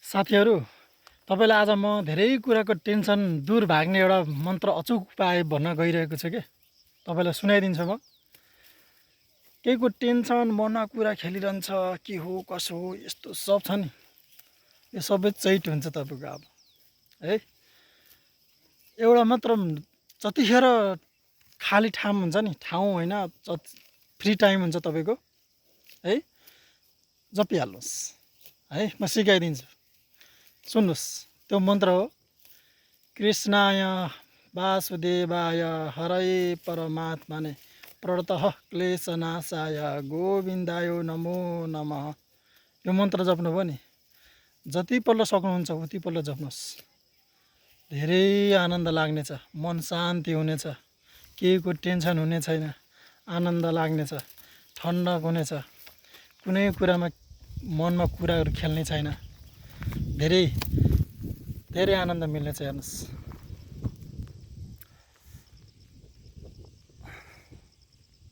साथीहरू, तपाईँलाई आज म धेरै कुराको टेन्सन दूर भाग्ने एउटा मन्त्र अचुक उपाय भन्न गइरहेको छु के तपाईँलाई सुनाइदिन्छु म। केहीको टेन्सन मनमा कुरा खेलिरहन्छ, के हो कसो हो यस्तो सब छ नि, यो सबै चैट हुन्छ तपाईँको अब है। एउटा मात्र जतिखेर खाली ठाउँ हुन्छ नि, ठाउँ होइन, फ्री टाइम हुन्छ तपाईँको है, जपिहाल्नुहोस् है। म सिकाइदिन्छु, सुन्नुहोस्। त्यो मन्त्र हो कृष्णाय वासुदेवाय हरये परमात्मने प्रणतः क्लेशनाशाय गोविन्दाय नमो नमः। यो मन्त्र जप्नुभयो नि, जतिपल्ट सक्नुहुन्छ उतिपल्ट जप्नुहोस्। धेरै आनन्द लाग्नेछ, मन शान्ति हुनेछ, केहीको टेन्सन हुने छैन, आनन्द लाग्नेछ, ठन्डक हुनेछ, कुनै कुरामा मनमा कुराहरू खेल्ने छैन, धेरै धेरै आनन्द मिल्नेछ। हेर्नुहोस्।